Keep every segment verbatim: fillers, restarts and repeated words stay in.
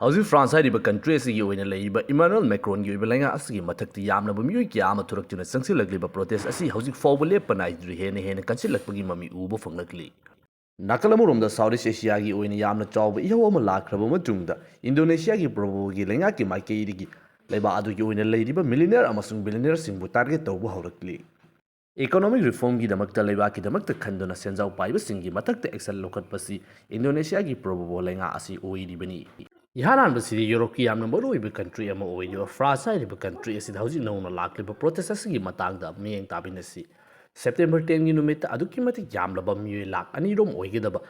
ꯍꯧꯖꯤꯛ ꯐ꯭ꯔꯥꯟꯁ ꯍꯥꯏꯔꯤꯕ ꯀꯟꯇ꯭ꯔꯤ ꯑꯁꯤꯒꯤ ꯑꯣꯏꯅ ꯂꯩꯔꯤꯕ ꯏꯃꯥꯅꯨꯑꯦꯜ ꯃꯦꯀ꯭ꯔꯣꯟꯒꯤ ꯑꯣꯏꯕ ꯂꯩꯉꯥꯛ ꯑꯁꯤꯒꯤ ꯃꯊꯛꯇ ꯌꯥꯝꯂꯕ ꯃꯤꯑꯣꯏ ꯀꯌꯥ ꯑꯃ ꯊꯣꯔꯛꯇꯨꯅ ꯆꯪꯁꯤꯜꯂꯛꯂꯤꯕ ꯄ꯭ꯔꯣꯇꯦꯁ ꯑꯁꯤ ꯍꯧꯖꯤꯛ ꯐꯥꯎꯕ ꯂꯦꯞꯄ ꯅꯥꯏꯗ꯭ꯔꯤ, ꯍꯦꯟꯅ ꯍꯦꯟꯅ ꯀꯟꯁꯤꯜꯂꯛꯄꯒꯤ ꯃꯃꯤ ꯎꯕ ꯐꯪꯂꯛꯂꯤ꯫ ꯅꯥꯀꯜ ꯑꯃꯔꯣꯝꯗ ꯁꯥꯎꯠ ꯏꯁ ꯑꯦꯁꯤꯌꯥꯒꯤ ꯑꯣꯏꯅ ꯌꯥꯝꯅ ꯆꯥꯎꯕ ꯏꯍꯧ ꯑꯃ ꯂꯥꯛꯈ꯭ꯔꯕ ꯃꯇꯨꯡꯗ, ꯏꯟꯗꯣꯅꯦꯁꯤꯌꯥꯒꯤ ꯄ꯭ꯔꯣꯕꯣꯒꯤ ꯂꯩꯉꯥꯛꯀꯤ ꯃꯥꯏꯀꯩꯗꯒꯤ ꯂꯩꯕꯥꯛ ꯑꯗꯨꯒꯤ ꯑꯣꯏꯅ ꯂꯩꯔꯤꯕ ꯃꯤꯂꯤꯅꯤꯌꯔ ꯑꯃꯁꯨꯡ ꯕꯤꯂꯤꯅꯤꯌꯔꯁꯤꯡꯕꯨ ꯇꯥꯔꯒꯦꯠ ꯇꯧꯕ ꯍꯧꯔꯛꯂꯤ꯫ ꯏꯀꯣꯅꯣꯃꯤꯛ ꯔꯤꯐꯣꯔꯝꯒꯤꯗꯃꯛꯇ ꯂꯩꯕꯥꯛꯀꯤꯗꯃꯛꯇ ꯈꯟꯗꯨꯅ ꯁꯦꯟꯖꯥꯎ ꯄꯥꯏꯕꯁꯤꯡꯒꯤ ꯃꯊꯛꯇ ꯑꯦꯛꯁꯟ ꯂꯧꯈꯠꯄꯁꯤ ꯏꯟꯗꯣꯅꯦꯁꯤꯌꯥꯒꯤ ꯄ꯭ꯔꯣꯕꯣꯕꯣ ꯂꯩꯉꯥꯛ ꯑꯁꯤ ꯑꯣꯏꯔꯤꯕꯅꯤ꯫ ꯏꯍꯥꯟ ꯍꯥꯟꯕꯁꯤꯗꯤ ꯌꯨꯔꯣꯞꯀꯤ ꯌꯥꯝꯅ ꯃꯔꯨꯑꯣꯏꯕ ꯀꯟꯇ꯭ꯔꯤ ꯑꯃ ꯑꯣꯏꯔꯤꯕ ꯐ꯭ꯔꯥꯟꯁ ꯍꯥꯏꯔꯤꯕ ꯀꯟꯇ꯭ꯔꯤ ꯑꯁꯤꯗ ꯍꯧꯖꯤꯛ ꯅꯧꯅ ꯂꯥꯛꯂꯤꯕ ꯄ꯭ꯔꯣꯇꯦꯁ ꯑꯁꯤꯒꯤ ꯃꯇꯥꯡꯗ ꯃꯤꯠꯌꯦꯡ ꯇꯥꯕꯤꯅꯁꯤ꯫ ꯁꯦꯞꯇꯦꯝꯕꯔ ꯇꯦꯟꯒꯤ ꯅꯨꯃꯤꯠꯇ ꯑꯗꯨꯛꯀꯤ ꯃꯇꯤꯛ ꯌꯥꯝꯂꯕ ꯃꯤꯑꯣꯏ ꯂꯥꯈ ꯑꯅꯤ ꯔꯣꯝ ꯑꯣꯏꯒꯗꯕ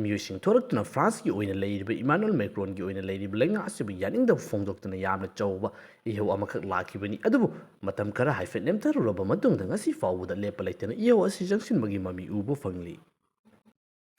ꯃꯤꯑꯣꯏꯁꯤꯡ ꯊꯣꯔꯛꯇꯨꯅ ꯐ꯭ꯔꯥꯟꯁꯀꯤ ꯑꯣꯏꯅ ꯂꯩꯔꯤꯕ ꯏꯃꯥꯅꯨꯑꯦꯜ ꯃꯦꯀ꯭ꯔꯣꯟꯒꯤ ꯑꯣꯏꯅ ꯂꯩꯔꯤꯕ ꯂꯩꯉꯥꯛ ꯑꯁꯤꯕꯨ ꯌꯥꯅꯤꯡꯗꯕ ꯐꯣꯡꯗꯣꯛꯇꯨꯅ ꯌꯥꯝꯅ ꯆꯥꯎꯕ ꯏꯍꯧ ꯑꯃꯈꯛ ꯂꯥꯛꯈꯤꯕꯅꯤ꯫ ꯑꯗꯨꯕꯨ ꯃꯇꯝ ꯈꯔ ꯍꯥꯏꯐꯦꯠ ꯅꯦꯝꯊꯔꯨꯔꯕ ꯃꯇꯨꯡꯗ ꯉꯁꯤ ꯐꯥꯎꯕꯗ ꯂꯦꯞꯄ ꯂꯩꯇꯅ ꯏꯍꯧ ꯑꯁꯤ ꯆꯪꯁꯤꯟꯕꯒꯤ ꯃꯃꯤ ꯎꯕ ꯐꯪꯂꯤ꯫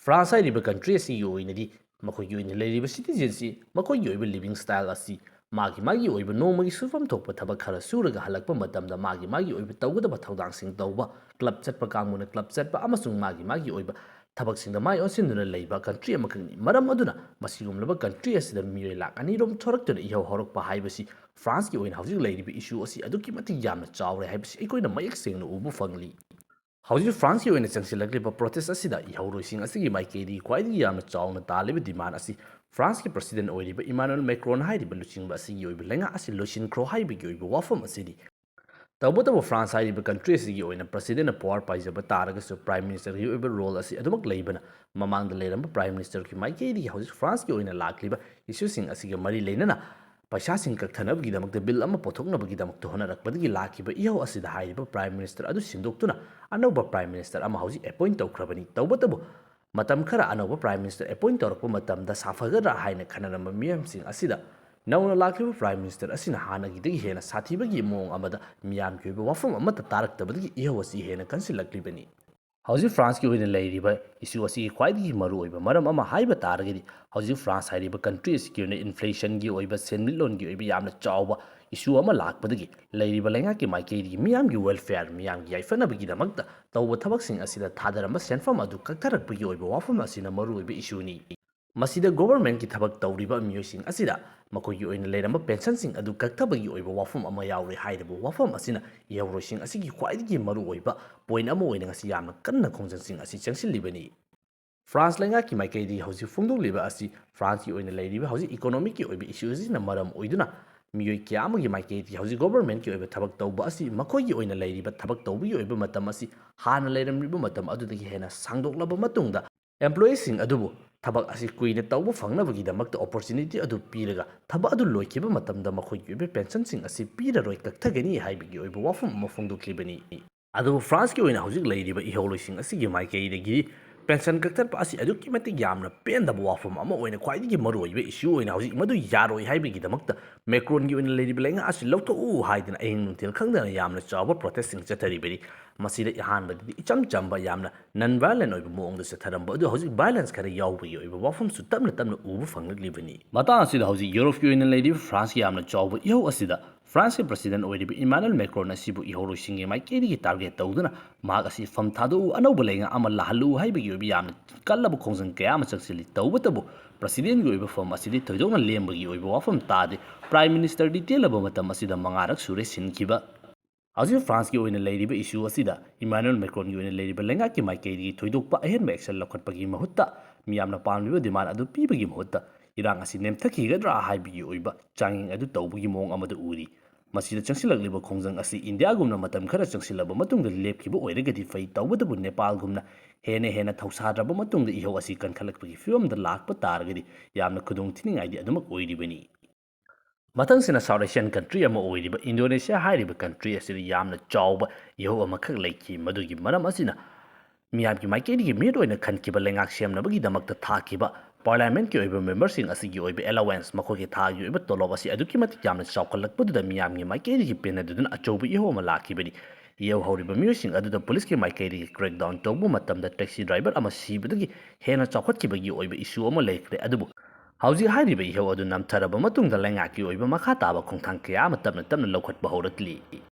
ꯐ꯭ꯔꯥꯟꯁ ꯍꯥꯏꯔꯤꯕ ꯀꯟꯇ꯭ꯔꯤ ꯑꯁꯤꯒꯤ ꯑꯣꯏꯅꯗꯤ ꯃꯈꯣꯏꯒꯤ ꯑꯣꯏꯅ ꯂꯩꯔꯤꯕ ꯁꯤꯇꯤꯖꯦꯟꯁꯤ ꯃꯈꯣꯏꯒꯤ ꯑꯣꯏꯕ ꯂꯤꯕꯤꯡ ꯁ꯭ꯇꯥꯏꯜ ꯑꯁꯤ ꯃꯥꯒꯤ ꯃꯥꯒꯤ ꯑꯣꯏꯕ ꯅꯣꯡꯃꯒꯤ ꯁꯨꯐꯝ ꯊꯣꯛꯄ ꯊꯕꯛ ꯈꯔ ꯁꯨꯔꯒ ꯍꯜꯂꯛꯄ ꯃꯇꯝꯗ ꯃꯥꯒꯤ ꯃꯥꯒꯤ ꯑꯣꯏꯕ ꯇꯧꯒꯗꯕ ꯊꯧꯗꯥꯡꯁꯤꯡ ꯇꯧꯕ, ꯀ꯭ꯂꯕ ꯆꯠꯄ ꯀꯥꯡꯕꯨꯅ ꯀ꯭ꯂꯕ ꯆꯠꯄ ꯑꯃꯁꯨꯡ ꯃꯥꯒꯤ ꯃꯥꯒꯤ ꯑꯣꯏꯕ ꯊꯕꯛꯁꯤꯡꯗ ꯃꯥꯏ ꯑꯣꯟꯁꯤꯟꯗꯨꯅ ꯂꯩꯕ ꯀꯟꯇ꯭ꯔꯤ ꯑꯃꯈꯛꯅꯤ꯫ ꯃꯔꯝ ꯑꯗꯨꯅ ꯃꯁꯤꯒꯨꯝꯂꯕ ꯀꯟꯇ꯭ꯔꯤ ꯑꯁꯤꯗ ꯃꯤꯑꯣꯏ ꯂꯥꯈ ꯑꯅꯤ ꯔꯣꯝ ꯊꯣꯔꯛꯇꯨꯅ ꯏꯍꯧ ꯍꯧꯔꯛꯄ ꯍꯥꯏꯕꯁꯤ ꯐ꯭ꯔꯥꯟꯁꯀꯤ ꯑꯣꯏꯅ ꯍꯧꯖꯤꯛ ꯂꯩꯔꯤꯕ ꯏꯁꯨ ꯑꯁꯤ ꯑꯗꯨꯛꯀꯤ ꯃꯇꯤꯛ ꯌꯥꯝꯅ ꯆꯥꯎꯔꯦ ꯍꯥꯏꯕꯁꯤ ꯑꯩꯈꯣꯏꯅ ꯃꯌꯦꯛ ꯁꯦꯡꯅ ꯎꯕ ꯐꯪꯂꯤ꯫ ꯍꯧꯖꯤꯛ ꯐ꯭ꯔꯥꯟꯁꯀꯤ ꯑꯣꯏꯅ ꯆꯪꯁꯤꯜꯂꯛꯂꯤꯕ ꯄ꯭ꯔꯣꯇꯦꯁ ꯑꯁꯤꯗ ꯏꯍꯧꯔꯣꯏꯁꯤꯡ ꯑꯁꯤꯒꯤ ꯃꯥꯏꯀꯩꯗꯒꯤ ꯈ꯭ꯋꯥꯏꯗꯒꯤ ꯌꯥꯝꯅ ꯆꯥꯎꯅ ꯇꯥꯜꯂꯤꯕ ꯗꯤꯃꯥꯟ ꯑꯁꯤ ꯐ꯭ꯔꯥꯟꯁꯀꯤ ꯄ꯭ꯔꯁꯤꯗꯦꯟ ꯑꯣꯏꯔꯤꯕ ꯏꯃꯥꯅꯨꯑꯦꯜ ꯃꯦꯀ꯭ꯔꯣꯟ ꯍꯥꯏꯔꯤꯕ ꯂꯨꯆꯤꯡꯕ ꯑꯁꯤꯒꯤ ꯑꯣꯏꯕ ꯂꯩꯉꯥꯛ ꯑꯁꯤ ꯂꯣꯏꯁꯤꯟꯈ꯭ꯔꯣ ꯍꯥꯏꯕꯒꯤ ꯑꯣꯏꯕ ꯋꯥꯐꯝ ꯑꯁꯤꯅꯤ꯫ ꯇꯧꯕꯇꯕꯨ ꯐ꯭ꯔꯥꯟꯁ ꯍꯥꯏꯔꯤꯕ ꯀꯟꯇ꯭ꯔꯤ ꯑꯁꯤꯒꯤ ꯑꯣꯏꯅ ꯄ꯭ꯔꯁꯤꯗꯦꯟꯅ ꯄꯋꯥꯔ ꯄꯥꯏꯖꯕ ꯇꯥꯔꯒꯁꯨ ꯄ꯭ꯔꯥꯏꯝ ꯃꯤꯅꯤꯁꯇꯔꯒꯤ ꯑꯣꯏꯕ ꯔꯣꯜ ꯑꯁꯤ ꯑꯗꯨꯃꯛ ꯂꯩꯕꯅ, ꯃꯃꯥꯡꯗ ꯂꯩꯔꯝꯕ ꯄ꯭ꯔꯥꯏꯝ ꯃꯤꯅꯤꯁꯇꯔꯒꯤ ꯃꯥꯏꯀꯩꯗꯒꯤ ꯍꯧꯖꯤꯛ ꯐ꯭ꯔꯥꯟꯁꯀꯤ ꯑꯣꯏꯅ ꯂꯥꯛꯂꯤꯕ ꯏꯁꯨꯁꯤꯡ ꯑꯁꯤꯒ ꯃꯔꯤ ꯂꯩꯅꯅ ꯄꯩꯁꯥꯁꯤꯡ ꯀꯛꯊꯅꯕꯒꯤꯗꯃꯛꯇ ꯕꯤꯜ ꯑꯃ ꯄꯨꯊꯣꯛꯅꯕꯒꯤꯗꯃꯛꯇ ꯍꯣꯠꯅꯔꯛꯄꯗꯒꯤ ꯂꯥꯛꯈꯤꯕ ꯏꯍꯧ ꯑꯁꯤꯗ ꯍꯥꯏꯔꯤꯕ ꯄ꯭ꯔꯥꯏꯝ ꯃꯤꯅꯤꯁꯇꯔ ꯑꯗꯨ ꯁꯤꯟꯗꯣꯛꯇꯨꯅ ꯑꯅꯧꯕ ꯄ꯭ꯔꯥꯏꯝ ꯃꯤꯅꯤꯁꯇꯔ ꯑꯃ ꯍꯧꯖꯤꯛ ꯑꯦꯄꯣꯏꯟ ꯇꯧꯈ꯭ꯔꯕꯅꯤ꯫ ꯇꯧꯕꯇꯕꯨ ꯃꯇꯝ ꯈꯔ ꯑꯅꯧꯕ ꯄ꯭ꯔꯥꯏꯝ ꯃꯤꯅꯤꯁꯇꯔ ꯑꯦꯄꯣꯏꯟ ꯇꯧꯔꯛꯄ ꯃꯇꯝꯗ ꯁꯥꯐꯒꯗ꯭ꯔꯥ ꯍꯥꯏꯅ ꯈꯟꯅꯔꯝꯕ ꯃꯤꯌꯥꯝꯁꯤꯡ ꯑꯁꯤꯗ ꯅꯧꯅ ꯂꯥꯛꯂꯤꯕ ꯄ꯭ꯔꯥꯏꯝ ꯃꯤꯅꯤꯁꯇꯔ ꯑꯁꯤꯅ ꯍꯥꯟꯅꯒꯤꯗꯒꯤ ꯍꯦꯟꯅ ꯁꯥꯊꯤꯕꯒꯤ ꯃꯑꯣꯡ ꯑꯃꯗ ꯃꯤꯌꯥꯝꯒꯤ ꯑꯣꯏꯕ ꯋꯥꯐꯝ ꯑꯃꯠꯇ ꯇꯥꯔꯛꯇꯕꯗꯒꯤ ꯏꯍꯧ ꯑꯁꯤ ꯍꯦꯟꯅ ꯀꯟꯁꯤꯜꯂꯛꯂꯤꯕꯅꯤ꯫ ꯍꯧꯖꯤꯛ ꯐ꯭ꯔꯥꯟꯁꯀꯤ ꯑꯣꯏꯅ ꯂꯩꯔꯤꯕ ꯏꯁꯨ ꯑꯁꯤꯒꯤ ꯈ꯭ꯋꯥꯏꯗꯒꯤ ꯃꯔꯨꯑꯣꯏꯕ ꯃꯔꯝ ꯑꯃ ꯍꯥꯏꯕ ꯇꯥꯔꯒꯗꯤ, ꯍꯧꯖꯤꯛ ꯐ꯭ꯔꯥꯟꯁ ꯍꯥꯏꯔꯤꯕ ꯀꯟꯇ꯭ꯔꯤ ꯑꯁꯤꯒꯤ ꯑꯣꯏꯅ ꯏꯟꯐ꯭ꯂꯦꯁꯟꯒꯤ ꯑꯣꯏꯕ, ꯁꯦꯟꯃꯤꯠꯂꯣꯟꯒꯤ ꯑꯣꯏꯕ ꯌꯥꯝꯅ ꯆꯥꯎꯕ ꯏꯁꯨ ꯑꯃ ꯂꯥꯛꯄꯗꯒꯤ ꯂꯩꯔꯤꯕ ꯂꯩꯉꯥꯛꯀꯤ ꯃꯥꯏꯀꯩꯗꯒꯤ ꯃꯤꯌꯥꯝꯒꯤ ꯋꯦꯜꯐꯤꯌꯔ, ꯃꯤꯌꯥꯝꯒꯤ ꯌꯥꯏꯐꯅꯕꯒꯤꯗꯃꯛꯇ ꯇꯧꯕ ꯊꯕꯛꯁꯤꯡ ꯑꯁꯤꯗ ꯊꯥꯗꯔꯝꯕ ꯁꯦꯟꯐꯝ ꯑꯗꯨ ꯀꯛꯊꯔꯛꯄꯒꯤ ꯑꯣꯏꯕ ꯋꯥꯐꯝ ꯑꯁꯤꯅ ꯃꯔꯨꯑꯣꯏꯕ ꯏꯁꯨꯅꯤ꯫ ꯃꯁꯤꯗ ꯒꯣꯚꯔꯟꯃꯦꯟꯠꯀꯤ ꯊꯕꯛ ꯇꯧꯔꯤꯕ ꯃꯤꯑꯣꯏꯁꯤꯡ ꯑꯁꯤꯗ ꯃꯈꯣꯏꯒꯤ ꯑꯣꯏꯅ ꯂꯩꯔꯝꯕ ꯄꯦꯟꯁꯟꯁꯤꯡ ꯑꯗꯨ ꯀꯛꯊꯕꯒꯤ ꯑꯣꯏꯕ ꯋꯥꯐꯝ ꯑꯃ ꯌꯥꯎꯔꯦ ꯍꯥꯏꯔꯤꯕ ꯋꯥꯐꯝ ꯑꯁꯤꯅ ꯏꯍꯧꯔꯣꯏꯁꯤꯡ ꯑꯁꯤꯒꯤ ꯈ꯭ꯋꯥꯏꯗꯒꯤ ꯃꯔꯨꯑꯣꯏꯕ ꯄꯣꯏꯟꯠ ꯑꯃ ꯑꯣꯏꯅ ꯉꯁꯤ ꯌꯥꯝꯅ ꯀꯟꯅ ꯈꯣꯡꯖꯪꯁꯤꯡ ꯑꯁꯤ ꯆꯪꯁꯤꯜꯂꯤꯕꯅꯤ꯫ ꯐ꯭ꯔꯥꯟꯁ ꯂꯩꯉꯥꯛꯀꯤ ꯃꯥꯏꯀꯩꯗꯒꯤ ꯍꯧꯖꯤꯛ ꯐꯣꯡꯗꯣꯛꯂꯤꯕ ꯑꯁꯤ ꯐ꯭ꯔꯥꯟꯁꯀꯤ ꯑꯣꯏꯅ ꯂꯩꯔꯤꯕ ꯍꯧꯖꯤꯛ ꯏꯀꯣꯅꯣꯃꯤꯛꯀꯤ ꯑꯣꯏꯕ ꯏꯁꯨ ꯑꯁꯤꯅ ꯃꯔꯝ ꯑꯣꯏꯗꯨꯅ ꯃꯤꯑꯣꯏ ꯀꯌꯥ ꯑꯃꯒꯤ ꯃꯥꯏꯀꯩꯗꯒꯤ ꯍꯧꯖꯤꯛ ꯒꯣꯚꯔꯟꯃꯦꯟꯠꯀꯤ ꯑꯣꯏꯕ ꯊꯕꯛ ꯇꯧꯕ ꯑꯁꯤ ꯃꯈꯣꯏꯒꯤ ꯑꯣꯏꯅ ꯂꯩꯔꯤꯕ ꯊꯕꯛ ꯇꯧꯕꯒꯤ ꯑꯣꯏꯕ ꯃꯇꯝ ꯑꯁꯤ ꯍꯥꯟꯅ ꯂꯩꯔꯝꯂꯤꯕ ꯃꯇꯝ ꯑꯗꯨꯗꯒꯤ ꯍꯦꯟꯅ ꯁꯥꯡꯗꯣꯛꯂꯕ ꯃꯇꯨꯡꯗ ꯑꯦꯝꯄ꯭ꯂꯣꯌꯤꯁꯤꯡ ꯑꯗꯨꯕꯨ ꯊꯕꯛ ꯑꯁꯤ ꯀꯨꯏꯅ ꯇꯧꯕ ꯐꯪꯅꯕꯒꯤꯗꯃꯛꯇ ꯑꯣꯄꯣꯔꯆꯨꯅꯤꯇꯤ ꯑꯗꯨ ꯄꯤꯔꯒ ꯊꯕꯛ ꯑꯗꯨ ꯂꯣꯏꯈꯤꯕ ꯃꯇꯝꯗ ꯃꯈꯣꯏꯒꯤ ꯑꯣꯏꯕ ꯄꯦꯟꯁꯟꯁꯤꯡ ꯑꯁꯤ ꯄꯤꯔꯔꯣꯏ, ꯀꯛꯊꯒꯅꯤ ꯍꯥꯏꯕꯒꯤ ꯑꯣꯏꯕ ꯋꯥꯐꯝ ꯑꯃ ꯐꯣꯡꯗꯣꯛꯂꯤꯕꯅꯤ꯫ ꯑꯗꯨꯕꯨ ꯐ꯭ꯔꯥꯟꯁꯀꯤ ꯑꯣꯏꯅ ꯍꯧꯖꯤꯛ ꯂꯩꯔꯤꯕ ꯏꯍꯧꯂꯣꯏꯁꯤꯡ ꯑꯁꯤꯒꯤ ꯃꯥꯏꯀꯩꯗꯒꯤ ꯄꯦꯟꯁꯟ ꯀꯛꯊꯠꯄ ꯑꯁꯤ ꯑꯗꯨꯛꯀꯤ ꯃꯇꯤꯛ ꯌꯥꯝꯅ ꯄꯦꯟꯗꯕ ꯋꯥꯐꯝ ꯑꯃ ꯑꯣꯏꯅ ꯈ꯭ꯋꯥꯏꯗꯒꯤ ꯃꯔꯨꯑꯣꯏꯕ ꯏꯁꯨ ꯑꯣꯏꯅ ꯍꯧꯖꯤꯛ ꯃꯗꯨ ꯌꯥꯔꯣꯏ ꯍꯥꯏꯕꯒꯤꯗꯃꯛꯇ ꯃꯦꯀ꯭ꯔꯣꯟꯒꯤ ꯑꯣꯏꯅ ꯂꯩꯔꯤꯕ ꯂꯩꯉꯥꯛ ꯑꯁꯤ ꯂꯧꯊꯣꯛꯎ ꯍꯥꯏꯗꯨꯅ ꯑꯍꯤꯡ ꯅꯨꯡꯊꯤꯜ ꯈꯪꯗꯅ ꯌꯥꯝꯅ ꯆꯥꯎꯕ ꯄ꯭ꯔꯣꯇꯦꯁꯁꯤꯡ ꯆꯠꯊꯔꯤꯕꯅꯤ꯫ ꯃꯁꯤꯗ ꯑꯍꯥꯟꯕꯗꯗꯤ ꯏꯆꯝ ꯆꯝꯕ ꯌꯥꯝꯅ ꯅꯟ ꯚꯥꯏꯂꯦꯟ ꯑꯣꯏꯕ ꯃꯑꯣꯡꯗ ꯆꯠꯊꯔꯝꯕ ꯑꯗꯨ ꯍꯧꯖꯤꯛ ꯚꯥꯏꯂꯦꯟꯁ ꯈꯔ ꯌꯥꯎꯕꯒꯤ ꯑꯣꯏꯕ ꯋꯥꯐꯝꯁꯨ ꯇꯞꯅ ꯇꯞꯅ ꯎꯕ ꯐꯪꯂꯛꯂꯤꯕꯅꯤ꯫ ꯃꯇꯥꯡ ꯑꯁꯤꯗ ꯍꯧꯖꯤꯛ ꯌꯨꯔꯣꯞꯀꯤ ꯑꯣꯏꯅ ꯂꯩꯔꯤꯕ ꯐ꯭ꯔꯥꯟꯁꯀꯤ ꯌꯥꯝꯅ ꯆꯥꯎꯕ ꯏꯍꯧ ꯑꯁꯤꯗ ꯐ꯭ꯔꯥꯟꯁꯀꯤ ꯄ꯭ꯔꯁꯤꯗꯦꯟꯠ ꯑꯣꯏꯔꯤꯕ ꯏꯃꯥꯅꯨꯑꯦꯜ ꯃꯦꯀ꯭ꯔꯣꯟ ꯑꯁꯤꯕꯨ ꯏꯍꯧꯔꯣꯏꯁꯤꯡꯒꯤ ꯃꯥꯏꯀꯩꯗꯒꯤ ꯇꯥꯔꯒꯦꯠ ꯇꯧꯗꯨꯅ ꯃꯍꯥꯛ ꯑꯁꯤ ꯐꯝ ꯊꯥꯗꯣꯛꯎ, ꯑꯅꯧꯕ ꯂꯩꯉꯥꯛ ꯑꯃ ꯂꯥꯛꯍꯜꯂꯨ ꯍꯥꯏꯕꯒꯤ ꯑꯣꯏꯕ ꯌꯥꯝꯅ ꯀꯜꯂꯕ ꯈꯣꯡꯖꯪ ꯀꯌꯥ ꯑꯃ ꯆꯪꯁꯤꯜꯂꯤ꯫ ꯇꯧꯕꯇꯕꯨ ꯄ꯭ꯔꯁꯤꯗꯦꯟꯠꯀꯤ ꯑꯣꯏꯕ ꯐꯝ ꯑꯁꯤꯗꯤ ꯊꯣꯏꯗꯣꯛꯅ ꯂꯦꯝꯕꯒꯤ ꯑꯣꯏꯕ ꯋꯥꯐꯝ ꯇꯥꯗꯦ꯫ ꯄ꯭ꯔꯥꯏꯝ ꯃꯤꯅꯤꯁꯇꯔꯗꯤ ꯇꯦꯜꯂꯕ ꯃꯇꯝ ꯑꯁꯤꯗ ꯃꯉꯥꯔꯛ ꯁꯨꯔꯦ ꯁꯤꯟꯈꯤꯕ꯫ ꯍꯧꯖꯤꯛ ꯐ꯭ꯔꯥꯟꯁꯀꯤ ꯑꯣꯏꯅ ꯂꯩꯔꯤꯕ ꯏꯁꯨ ꯑꯁꯤꯗ ꯏꯃꯥꯅꯨꯑꯦꯜ ꯃꯦꯀ꯭ꯔꯣꯟꯒꯤ ꯑꯣꯏꯅ ꯂꯩꯔꯤꯕ ꯂꯩꯉꯥꯛꯀꯤ ꯃꯥꯏꯀꯩꯗꯒꯤ ꯊꯣꯏꯗꯣꯛꯄ ꯑꯍꯦꯟꯕ ꯑꯦꯛꯁꯟ ꯂꯧꯈꯠꯄꯒꯤ ꯃꯍꯨꯠꯇ ꯃꯤꯌꯥꯝꯅ ꯄꯥꯝꯂꯤꯕ ꯗꯤꯃꯥꯟ ꯑꯗꯨ ꯄꯤꯕꯒꯤ ꯃꯍꯨꯠꯇ ꯏꯔꯥꯡ ꯑꯁꯤ ꯅꯦꯝꯊꯈꯤꯒꯗ꯭ꯔꯥ ꯍꯥꯏꯕꯒꯤ ꯑꯣꯏꯕ ꯆꯥꯡꯌꯦꯡ ꯑꯗꯨ ꯇꯧꯕꯒꯤ ꯃꯑꯣꯡ ꯑꯃꯗ ꯎꯔꯤ꯫ ꯃꯁꯤꯗ ꯆꯪꯁꯤꯜꯂꯛꯂꯤꯕ ꯈꯣꯡꯖꯪ ꯑꯁꯤ ꯏꯟꯗꯤꯌꯥꯒꯨꯝꯅ ꯃꯇꯝ ꯈꯔ ꯆꯪꯁꯤꯜꯂꯕ ꯃꯇꯨꯡꯗ ꯂꯦꯞꯈꯤꯕ ꯑꯣꯏꯔꯒꯗꯤ ꯐꯩ, ꯇꯧꯕꯇꯕꯨ ꯅꯦꯄꯥꯜꯒꯨꯝꯅ ꯍꯦꯟꯅ ꯍꯦꯟꯅ ꯊꯧꯁꯥꯗ꯭ꯔꯕ ꯃꯇꯨꯡꯗ ꯏꯍꯧ ꯑꯁꯤ ꯀꯟꯈꯠꯂꯛꯄꯒꯤ ꯐꯤꯕꯝꯗ ꯂꯥꯛꯄ ꯇꯥꯔꯒꯗꯤ ꯌꯥꯝꯅ ꯈꯨꯗꯣꯡ ꯊꯤꯅꯤꯡꯉꯥꯏꯗꯤ ꯑꯗꯨꯃꯛ ꯑꯣꯏꯔꯤꯕꯅꯤ꯫ ꯃꯊꯪꯁꯤꯅ ꯁꯥꯎꯠ ꯑꯦꯁꯤꯌꯥꯟ ꯀꯟꯇ꯭ꯔꯤ ꯑꯃ ꯑꯣꯏꯔꯤꯕ ꯏꯟꯗꯣꯅꯦꯁꯤꯌꯥ ꯍꯥꯏꯔꯤꯕ ꯀꯟꯇ꯭ꯔꯤ ꯑꯁꯤꯗ ꯌꯥꯝꯅ ꯆꯥꯎꯕ ꯏꯍꯧ ꯑꯃꯈꯛ ꯂꯩꯈꯤ꯫ ꯃꯗꯨꯒꯤ ꯃꯔꯝ ꯑꯁꯤꯅ ꯃꯤꯌꯥꯝꯒꯤ ꯃꯥꯏꯀꯩꯗꯒꯤ ꯃꯤꯍꯨꯠ ꯑꯣꯏꯅ ꯈꯟꯈꯤꯕ ꯂꯩꯉꯥꯛ ꯁꯦꯝꯅꯕꯒꯤꯗꯃꯛꯇ ꯊꯥꯈꯤꯕ ꯄꯥꯔꯂꯤꯌꯥꯃꯦꯟꯠꯀꯤ ꯑꯣꯏꯕ ꯃꯦꯝꯕꯔꯁꯤꯡ ꯑꯁꯤꯒꯤ ꯑꯣꯏꯕ ꯑꯦꯂꯥꯋꯦꯟꯁ, ꯃꯈꯣꯏꯒꯤ ꯊꯥꯒꯤ ꯑꯣꯏꯕ ꯇꯣꯂꯣꯞ ꯑꯁꯤ ꯑꯗꯨꯛꯀꯤ ꯃꯇꯤꯛ ꯌꯥꯝꯅ ꯆꯥꯎꯈꯠꯂꯛꯄꯗꯨꯗ ꯃꯤꯌꯥꯝꯒꯤ ꯃꯥꯏꯀꯩꯗꯒꯤ ꯄꯦꯟꯅꯗꯗꯨꯅ ꯑꯆꯧꯕ ꯏꯍꯧ ꯑꯃ ꯂꯥꯛꯈꯤꯕꯅꯤ꯫ ꯏꯍꯧ ꯍꯧꯔꯤꯕ ꯃꯤꯑꯣꯏꯁꯤꯡ ꯑꯗꯨꯗ ꯄꯨꯂꯤꯁꯀꯤ ꯃꯥꯏꯀꯩꯗꯒꯤ ꯀ꯭ꯔꯦꯛꯗꯥꯎꯟ ꯇꯧꯕ ꯃꯇꯝꯗ ꯇꯦꯛꯁꯤ ꯗ꯭ꯔꯥꯏꯚꯔ ꯑꯃ ꯁꯤꯕꯗꯒꯤ ꯍꯦꯟꯅ ꯆꯥꯎꯈꯠꯈꯤꯕꯒꯤ ꯑꯣꯏꯕ ꯏꯁꯨ ꯑꯃ ꯂꯩꯈ꯭ꯔꯦ꯫ ꯑꯗꯨꯕꯨ ꯍꯧꯖꯤꯛ ꯍꯥꯏꯔꯤꯕ ꯏꯍꯧ ꯑꯗꯨ ꯅꯝꯊꯔꯕ ꯃꯇꯨꯡꯗ ꯂꯩꯉꯥꯛꯀꯤ ꯑꯣꯏꯕ ꯃꯈꯥ ꯇꯥꯕ ꯈꯣꯡꯊꯥꯡ ꯀꯌꯥ ꯑꯃ ꯇꯞꯅ ꯇꯞꯅ ꯂꯧꯈꯠꯄ ꯍꯧꯔꯛꯂꯤ꯫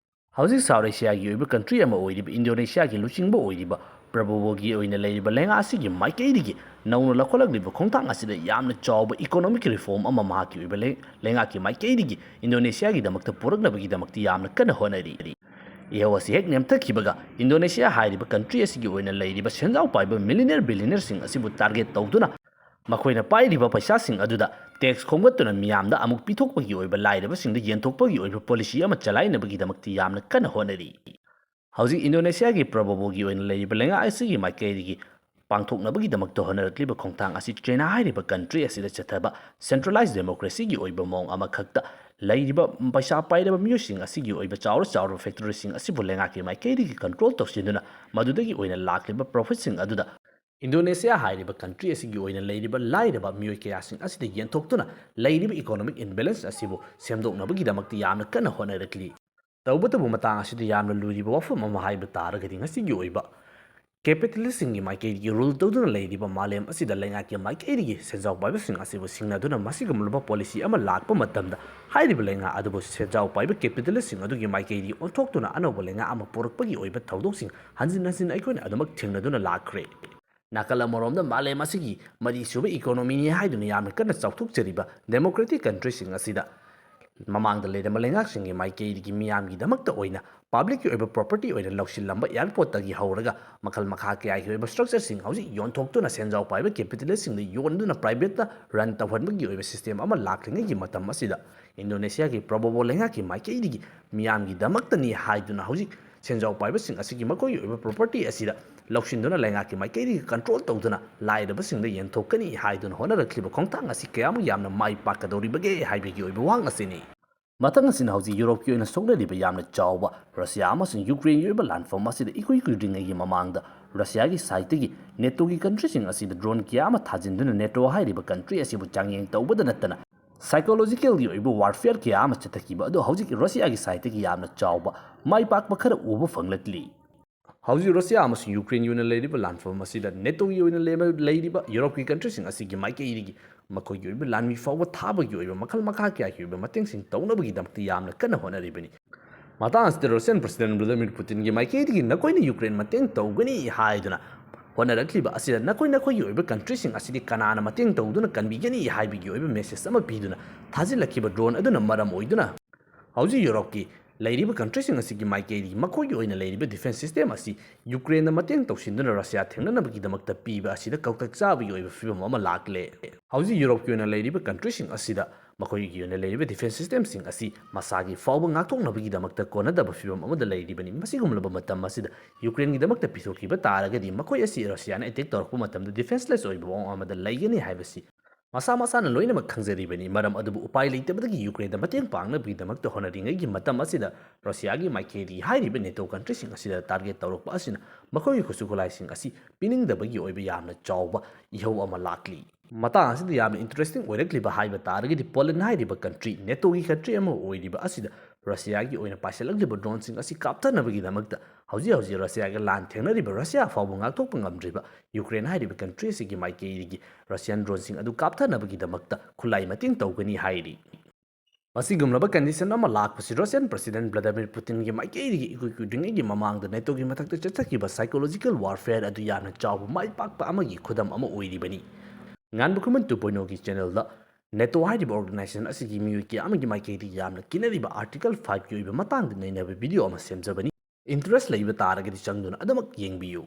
ꯍꯧꯖꯤꯛ ꯁꯥꯎꯠ ꯑꯦꯁꯤꯌꯥꯒꯤ ꯑꯣꯏꯕ ꯀꯟꯇ꯭ꯔꯤ ꯑꯃ ꯑꯣꯏꯔꯤꯕ ꯏꯟꯗꯣꯅꯦꯁꯤꯌꯥꯒꯤ ꯂꯨꯆꯤꯡꯕ ꯑꯣꯏꯔꯤꯕ ꯄ꯭ꯔꯕꯣꯕꯣꯒꯤ ꯑꯣꯏꯅ ꯂꯩꯔꯤꯕ ꯂꯩꯉꯥꯛ ꯑꯁꯤꯒꯤ ꯃꯥꯏꯀꯩꯗꯒꯤ ꯅꯧꯅ ꯂꯧꯈꯠꯂꯛꯂꯤꯕ ꯈꯣꯡꯊꯥꯡ ꯑꯁꯤꯗ ꯌꯥꯝꯅ ꯆꯥꯎꯕ economic reform ꯑꯃ ꯃꯍꯥꯛꯀꯤ ꯑꯣꯏꯕ ꯂꯩ-, ꯂꯩꯉꯥꯛꯀꯤ ꯃꯥꯏꯀꯩꯗꯒꯤ ꯏꯟꯗꯣꯅꯦꯁꯤꯌꯥꯒꯤꯗꯃꯛꯇ ꯄꯨꯔꯛꯅꯕꯒꯤꯗꯃꯛꯇ ꯌꯥꯝꯅ ꯀꯟꯅ ꯍꯣꯠꯅꯔꯤ꯫ ꯏꯍꯧ ꯑꯁꯤ ꯍꯦꯛ ꯅꯦꯝꯊꯈꯤꯕꯒ ꯏꯟꯗꯣꯅꯦꯁꯤꯌꯥ ꯍꯥꯏꯔꯤꯕ country ꯑꯁꯤꯒꯤ ꯑꯣꯏꯅ ꯂꯩꯔꯤꯕ ꯁꯦꯟꯖꯥꯎ ꯄꯥꯏꯕ millionaire billionaireꯁꯤꯡ ꯑꯁꯤꯕꯨ target ꯇꯧꯗꯨꯅ ꯃꯈꯣꯏꯅ ꯄꯥꯏꯔꯤꯕ ꯄꯩꯁꯥꯁꯤꯡ ꯑꯗꯨꯗ tax ꯈꯣꯝꯒꯠꯇꯨꯅ ꯃꯤꯌꯥꯝꯗ ꯑꯃꯨꯛ ꯄꯤꯊꯣꯛꯄꯒꯤ ꯑꯣꯏꯕ ꯂꯥꯏꯔꯕꯁꯤꯡꯗ ꯌꯦꯟꯊꯣꯛꯄꯒꯤ ꯑꯣꯏꯕ policy ꯑꯃ ꯆꯂꯥꯏꯅꯕꯒꯤꯗꯃꯛꯇ ꯌꯥꯝꯅ ꯀꯟꯅ ꯍꯣꯠꯅꯔꯤ꯫ ꯍꯧꯖꯤꯛ ꯏꯟꯗꯣꯅꯦꯁꯤꯌꯥꯒꯤ ꯄ꯭ꯔꯕꯣꯕꯣꯒꯤ ꯑꯣꯏꯅ ꯂꯩꯔꯤꯕ ꯂꯩꯉꯥꯛ ꯑꯁꯤꯒꯤ ꯃꯥꯏꯀꯩꯗꯒꯤ ꯄꯥꯡꯊꯣꯛꯅꯕꯒꯤꯗꯃꯛꯇ ꯍꯣꯠꯅꯔꯛꯂꯤꯕ ꯈꯣꯡꯊꯥꯡ ꯑꯁꯤ ꯆꯥꯏꯅꯥ ꯍꯥꯏꯔꯤꯕ country ꯑꯁꯤꯗ ꯆꯠꯊꯕ centralized democracyꯒꯤ ꯑꯣꯏꯕ ꯃꯑꯣꯡ ꯑꯃꯈꯛꯇ ꯂꯩꯔꯤꯕ ꯄꯩꯁꯥ ꯄꯥꯏꯔꯕ ꯃꯤꯑꯣꯏꯁꯤꯡ ꯑꯁꯤꯒꯤ ꯑꯣꯏꯕ ꯆꯥꯎꯔ ꯆꯥꯎꯔꯕ factoryꯁꯤꯡ ꯑꯁꯤꯕꯨ ꯂꯩꯉꯥꯛꯀꯤ ꯃꯥꯏꯀꯩꯗꯒꯤ control ꯇꯧꯁꯤꯟꯗꯨꯅ ꯃꯗꯨꯗꯒꯤ ꯑꯣꯏꯅ ꯂꯥꯛꯂꯤꯕ profitꯁꯤꯡ ꯑꯗꯨꯗ ꯏꯟꯗꯣꯅꯦꯁꯤꯌꯥ ꯍꯥꯏꯔꯤꯕ country ꯑꯁꯤꯒꯤ ꯑꯣꯏꯅ ꯂꯩꯔꯤꯕ ꯂꯥꯏꯔꯕ ꯃꯤꯑꯣꯏ ꯀꯌꯥꯁꯤꯡ ꯑꯁꯤꯗ ꯌꯦꯟꯊꯣꯛꯇꯨꯅ ꯂꯩꯔꯤꯕ economic imbalance ꯑꯁꯤꯕꯨ ꯁꯦꯝꯗꯣꯛꯅꯕꯒꯤꯗꯃꯛꯇ ꯌꯥꯝꯅ ꯀꯟꯅ ꯍꯣꯠꯅꯔꯛꯂꯤ꯫ ꯇꯧꯕꯇꯕꯨ ꯃꯇꯥꯡ ꯑꯁꯤꯗ ꯌꯥꯝꯅ ꯂꯨꯔꯤꯕ ꯋꯥꯐꯝ ꯑꯃ ꯍꯥꯏꯕ ꯇꯥꯔꯒꯗꯤ ꯉꯁꯤꯒꯤ ꯑꯣꯏꯕ capitalistꯁꯤꯡꯒꯤ ꯃꯥꯏꯀꯩꯗꯒꯤ rule ꯇꯧꯗꯨꯅ ꯂꯩꯔꯤꯕ ꯃꯥꯂꯦꯝ ꯑꯁꯤꯗ ꯂꯩꯉꯥꯛꯀꯤ ꯃꯥꯏꯀꯩꯗꯒꯤ ꯁꯦꯟꯖꯥꯎ ꯄꯥꯏꯕꯁꯤꯡ ꯑꯁꯤꯕꯨ ꯁꯤꯡꯅꯗꯨꯅ ꯃꯁꯤꯒꯨꯝꯂꯕ policy ꯑꯃ ꯂꯥꯛꯄ ꯃꯇꯝꯗ ꯍꯥꯏꯔꯤꯕ ꯂꯩꯉꯥꯛ ꯑꯗꯨꯕꯨ ꯁꯦꯟꯖꯥꯎ ꯄꯥꯏꯕ capitalistꯁꯤꯡ ꯑꯗꯨꯒꯤ ꯃꯥꯏꯀꯩꯗꯒꯤ ꯑꯣꯟꯊꯣꯛꯇꯨꯅ ꯑꯅꯧꯕ ꯂꯩꯉꯥꯛ ꯑꯃ ꯄꯨꯔꯛꯄꯒꯤ ꯑꯣꯏꯕ ꯊꯧꯗꯣꯛꯁꯤꯡ ꯍꯟꯖꯤꯟ ꯍꯟꯖꯤꯟ ꯑꯩꯈꯣꯏꯅ ꯑꯗꯨꯃꯛ ꯊꯦꯡꯅꯗꯨꯅ ꯂꯥꯛꯈ꯭ꯔꯦ꯫ ꯅꯥꯀꯜ ꯑꯃꯔꯣꯝꯗ ꯃꯥꯂꯦꯝ ꯑꯁꯤꯒꯤ ꯃꯔꯤꯁꯨꯕ economyꯅꯤ ꯍꯥꯏꯗꯨꯅ ꯌꯥꯝꯅ ꯀꯟꯅ ꯆꯥꯎꯊꯣꯛꯆꯔꯤꯕ democratic countryꯁꯤꯡ ꯑꯁꯤꯗ ꯃꯃꯥꯡꯗ ꯂꯩꯔꯝꯕ ꯂꯩꯉꯥꯛꯁꯤꯡꯒꯤ ꯃꯥꯏꯀꯩꯗꯒꯤ ꯃꯤꯌꯥꯝꯒꯤꯗꯃꯛꯇ ꯑꯣꯏꯅ publicꯀꯤ ꯑꯣꯏꯕ property ꯑꯣꯏꯅ ꯂꯧꯁꯤꯜꯂꯝꯕ airportꯇꯒꯤ ꯍꯧꯔꯒ ꯃꯈꯜ ꯃꯈꯥ ꯀꯌꯥꯒꯤ ꯑꯣꯏꯕ structureꯁꯤꯡ ꯍꯧꯖꯤꯛ ꯌꯣꯟꯊꯣꯛꯇꯨꯅ ꯁꯦꯟꯖꯥꯎ ꯄꯥꯏꯕ capitalistꯁꯤꯡꯗ ꯌꯣꯟꯗꯨꯅ privateꯇ run ꯇꯧꯍꯟꯕꯒꯤ ꯑꯣꯏꯕ system ꯑꯃ ꯂꯥꯛꯂꯤꯉꯩꯒꯤ ꯃꯇꯝ ꯑꯁꯤꯗ ꯏꯟꯗꯣꯅꯦꯁꯤꯌꯥꯒꯤ ꯄ꯭ꯔꯕꯣꯕꯣ ꯂꯩꯉꯥꯛꯀꯤ ꯃꯥꯏꯀꯩꯗꯒꯤ ꯃꯤꯌꯥꯝꯒꯤꯗꯃꯛꯇꯅꯤ ꯍꯥꯏꯗꯨꯅ ꯍꯧꯖꯤꯛ ꯁꯦꯟꯖꯥꯎ ꯄꯥꯏꯕꯁꯤꯡ ꯑꯁꯤꯒꯤ ꯃꯈꯣꯏꯒꯤ ꯑꯣꯏꯕ property ꯑꯁꯤꯗ ꯂꯧꯁꯤꯟꯗꯨꯅ ꯂꯩꯉꯥꯛꯀꯤ ꯃꯥꯏꯀꯩꯗꯒꯤ control ꯇꯧꯗꯨꯅ ꯂꯥꯏꯔꯕꯁꯤꯡꯗ ꯌꯦꯟꯊꯣꯛꯀꯅꯤ ꯍꯥꯏꯗꯨꯅ ꯍꯣꯠꯅꯔꯛꯂꯤꯕ ꯈꯣꯡꯊꯥꯡ ꯑꯁꯤ ꯀꯌꯥꯃꯨꯛ ꯌꯥꯝꯅ ꯃꯥꯏ ꯄꯥꯛꯀꯗꯧꯔꯤꯕꯒꯦ ꯍꯥꯏꯕꯒꯤ ꯑꯣꯏꯕ ꯋꯥꯍꯪ ꯑꯁꯤꯅꯤ꯫ ꯃꯊꯪ ꯑꯁꯤꯅ ꯍꯧꯖꯤꯛ ꯌꯨꯔꯣꯞꯀꯤ ꯑꯣꯏꯅ ꯁꯣꯛꯅꯔꯤꯕ ꯌꯥꯝꯅ ꯆꯥꯎꯕ ꯔꯁꯤꯌꯥ ꯑꯃꯁꯨꯡ ꯌꯨꯀ꯭ꯔꯦꯟꯒꯤ ꯑꯣꯏꯕ ꯂꯥꯟꯐꯝ ꯑꯁꯤꯗ ꯏꯀꯨꯏ ꯀꯨꯏꯗ꯭ꯔꯤꯉꯩꯒꯤ ꯃꯃꯥꯡꯗ ꯔꯁꯤꯌꯥꯒꯤ sideꯇꯒꯤ NATOꯒꯤ countryꯁꯤꯡ ꯑꯁꯤꯗ drone ꯀꯌꯥ ꯑꯃ ꯊꯥꯖꯤꯟꯗꯨꯅ NATO ꯍꯥꯏꯔꯤꯕ country ꯑꯁꯤꯕꯨ ꯆꯥꯡꯌꯦꯡ ꯇꯧꯕꯗ ꯅꯠꯇꯅ psychologicalꯒꯤ ꯑꯣꯏꯕ warfareꯀꯤ ꯑꯃ ꯆꯠꯊꯈꯤꯕ ꯑꯗꯨ ꯍꯧꯖꯤꯛ ꯔꯁꯤꯌꯥꯒꯤ sideꯇꯒꯤ ꯌꯥꯝꯅ ꯆꯥꯎꯕ ꯃꯥꯏ ꯄꯥꯛꯄ ꯈꯔ ꯎꯕ ꯐꯪꯂꯛꯂꯤ꯫ ꯍꯧꯖꯤꯛ ꯔꯁꯤꯌꯥ ꯑꯃꯁꯨꯡ ꯌꯨꯀ꯭ꯔꯦꯟꯒꯤ ꯑꯣꯏꯅ ꯂꯩꯔꯤꯕ ꯂꯥꯟꯐꯝ ꯑꯁꯤꯗ NATOꯒꯤ ꯑꯣꯏꯅ ꯂꯩꯔꯤꯕ ꯌꯨꯔꯣꯞꯀꯤ countryꯁꯤꯡ ꯑꯁꯤꯒꯤ ꯃꯥꯏꯀꯩꯗꯒꯤ ꯃꯈꯣꯏꯒꯤ ꯑꯣꯏꯕ ꯂꯥꯟꯃꯤ ꯐꯥꯎꯕ ꯊꯥꯕꯒꯤ ꯑꯣꯏꯕ ꯃꯈꯜ ꯃꯈꯥ ꯀꯌꯥꯒꯤ ꯑꯣꯏꯕ ꯃꯇꯦꯡꯁꯤꯡ ꯇꯧꯅꯕꯒꯤꯗꯃꯛꯇ ꯌꯥꯝꯅ ꯀꯟꯅ ꯍꯣꯠꯅꯔꯤꯕꯅꯤ꯫ ꯃꯇꯥꯡ ꯑꯁꯤꯗ Russian President Vladimir Putinꯒꯤ ꯃꯥꯏꯀꯩꯗꯒꯤ ꯅꯈꯣꯏꯅ ꯌꯨꯀ꯭ꯔꯦꯟ ꯃꯇꯦꯡ ꯇꯧꯒꯅꯤ ꯍꯥꯏꯗꯨꯅ ꯍꯣꯠꯅꯔꯛꯂꯤꯕ ꯑꯁꯤꯗ ꯅꯈꯣꯏ ꯅꯈꯣꯏꯒꯤ ꯑꯣꯏꯕ countryꯁꯤꯡ ꯑꯁꯤꯗꯤ ꯀꯅꯥꯅ ꯃꯇꯦꯡ ꯇꯧꯗꯨꯅ ꯀꯟꯕꯤꯒꯅꯤ ꯍꯥꯏꯕꯒꯤ ꯑꯣꯏꯕ message ꯑꯃ ꯄꯤꯗꯨꯅ ꯊꯥꯖꯤꯜꯂꯛꯈꯤꯕ drone ꯑꯗꯨꯅ ꯃꯔꯝ ꯑꯣꯏꯗꯨꯅ ꯍꯧꯖꯤꯛ ꯌꯨꯔꯣꯞꯀꯤ ꯂꯩꯔꯤꯕ countryꯁꯤꯡ ꯑꯁꯤꯒꯤ ꯃꯥꯏꯀꯩꯗꯒꯤ ꯃꯈꯣꯏꯒꯤ ꯑꯣꯏꯅ ꯂꯩꯔꯤꯕ defence system ꯑꯁꯤ ꯌꯨꯀ꯭ꯔꯦꯟꯗ ꯃꯇꯦꯡ ꯇꯧꯁꯤꯟꯗꯨꯅ ꯔꯁꯤꯌꯥ ꯊꯦꯡꯅꯅꯕꯒꯤꯗꯃꯛꯇ ꯄꯤꯕ ꯑꯁꯤꯗ ꯀꯥꯎꯇꯛ ꯆꯥꯕꯒꯤ ꯑꯣꯏꯕ ꯐꯤꯕꯝ ꯑꯃ ꯂꯥꯛꯂꯦ꯫ ꯍꯧꯖꯤꯛ ꯌꯨꯔꯣꯞꯀꯤ ꯑꯣꯏꯅ ꯂꯩꯔꯤꯕ countryꯁꯤꯡ ꯑꯁꯤꯗ ꯃꯈꯣꯏꯒꯤ ꯑꯣꯏꯅ ꯂꯩꯔꯤꯕ defence systemꯁꯤꯡ ꯑꯁꯤ ꯃꯁꯥꯒꯤ ꯐꯥꯎꯕ ꯉꯥꯛꯊꯣꯛꯅꯕꯒꯤꯗꯃꯛꯇ ꯀꯣꯟꯅꯗꯕ ꯐꯤꯕꯝ ꯑꯃꯗ ꯂꯩꯔꯤꯕꯅꯤ꯫ ꯃꯁꯤꯒꯨꯝꯂꯕ ꯃꯇꯝ ꯑꯁꯤꯗ ꯌꯨꯀ꯭ꯔꯦꯟꯒꯤꯗꯃꯛꯇ ꯄꯤꯊꯣꯛꯈꯤꯕ ꯇꯥꯔꯒꯗꯤ ꯃꯈꯣꯏ ꯑꯁꯤ ꯔꯁꯤꯌꯥꯅ attack ꯇꯧꯔꯛꯄ ꯃꯇꯝꯗ defenceless ꯑꯣꯏꯕ ꯃꯑꯣꯡ ꯑꯃꯗ ꯂꯩꯒꯅꯤ ꯍꯥꯏꯕꯁꯤ ꯃꯁꯥ ꯃꯁꯥꯅ ꯂꯣꯏꯅꯃꯛ ꯈꯪꯖꯔꯤꯕꯅꯤ꯫ ꯃꯔꯝ ꯑꯗꯨꯕꯨ ꯎꯄꯥꯏ ꯂꯩꯇꯕꯗꯒꯤ ꯌꯨꯀ꯭ꯔꯦꯟꯗ ꯃꯇꯦꯡ ꯄꯥꯡꯅꯕꯒꯤꯗꯃꯛꯇ ꯍꯣꯠꯅꯔꯤꯉꯩꯒꯤ ꯃꯇꯝ ꯑꯁꯤꯗ ꯔꯁꯤꯌꯥꯒꯤ ꯃꯥꯏꯀꯩꯗꯒꯤ ꯍꯥꯏꯔꯤꯕ NATO countryꯁꯤꯡ ꯑꯁꯤꯗ target ꯇꯧꯔꯛꯄ ꯑꯁꯤꯅ ꯃꯈꯣꯏꯒꯤ ꯈꯨꯠꯁꯨ ꯈꯨꯠꯂꯥꯏꯁꯤꯡ ꯑꯁꯤ ꯄꯤꯅꯤꯡꯗꯕꯒꯤ ꯑꯣꯏꯕ ꯌꯥꯝꯅ ꯆꯥꯎꯕ ꯏꯍꯧ ꯑꯃ ꯂꯥꯛꯂꯤ꯫ ꯃꯇꯥꯡ ꯑꯁꯤꯗ ꯌꯥꯝꯅ interesting ꯑꯣꯏꯔꯛꯂꯤꯕ ꯍꯥꯏꯕ ꯇꯥꯔꯒꯗꯤ Poland ꯍꯥꯏꯔꯤꯕ country NATOꯒꯤ country ꯑꯃ ꯑꯣꯏꯔꯤꯕ ꯑꯁꯤꯗ ꯔꯁꯤꯌꯥꯒꯤ ꯑꯣꯏꯅ ꯄꯥꯏꯁꯤꯜꯂꯛꯂꯤꯕ droneꯁꯤꯡ ꯑꯁꯤ ꯀꯥꯞꯊꯅꯕꯒꯤꯗꯃꯛꯇ ꯍꯧꯖꯤꯛ ꯍꯧꯖꯤꯛ ꯔꯁꯤꯌꯥꯒ ꯂꯥꯟ ꯊꯦꯡꯅꯔꯤꯕ ꯔꯁꯤꯌꯥ ꯐꯥꯎꯕ ꯉꯥꯛꯊꯣꯛꯄ ꯉꯝꯗ꯭ꯔꯤꯕ ꯌꯨꯀ꯭ꯔꯦꯟ ꯍꯥꯏꯔꯤꯕ country ꯑꯁꯤꯒꯤ ꯃꯥꯏꯀꯩꯗꯒꯤ Russian droneꯁꯤꯡ ꯑꯗꯨ ꯀꯥꯞꯊꯅꯕꯒꯤꯗꯃꯛꯇ ꯈꯨꯠꯂꯥꯏ ꯃꯇꯦꯡ ꯇꯧꯒꯅꯤ ꯍꯥꯏꯔꯤ꯫ ꯃꯁꯤꯒꯨꯝꯂꯕ condition ꯑꯃ ꯂꯥꯛꯄꯁꯤ Russian President Vladimir Putinꯒꯤ ꯃꯥꯏꯀꯩꯗꯒꯤ ꯏꯀꯨꯏ ꯀꯨꯏꯗ꯭ꯔꯤꯉꯩꯒꯤ ꯃꯃꯥꯡꯗ NATOꯒꯤ ꯃꯊꯛꯇ ꯆꯠꯊꯈꯤꯕ psychological warfare ꯑꯗꯨ ꯌꯥꯝꯅ ꯆꯥꯎꯕ ꯃꯥꯏ ꯄꯥꯛꯄ ꯑꯃꯒꯤ ꯈꯨꯗꯝ ꯑꯃ ꯑꯣꯏꯔꯤꯕꯅꯤ꯫ ꯉꯥꯟꯕ ꯈꯨꯃꯟ two point oꯒꯤ channelꯗ NATO ꯍꯥꯏꯔꯤꯕ organisation ꯑꯁꯤꯒꯤ ꯃꯤꯑꯣꯏ ꯀꯌꯥ ꯑꯃꯒꯤ ꯃꯥꯏꯀꯩꯗꯒꯤ ꯌꯥꯝꯅ ꯀꯤꯅꯔꯤꯕ Article fiveꯀꯤ ꯑꯣꯏꯕ ꯃꯇꯥꯡꯗ ꯅꯩꯅꯕ video ꯑꯃ ꯁꯦꯝꯖꯕꯅꯤ꯫ Interest ꯂꯩꯕ ꯇꯥꯔꯒꯗꯤ ꯆꯪꯗꯨꯅ ꯑꯗꯨꯃꯛ ꯌꯦꯡꯕꯤꯌꯨ꯫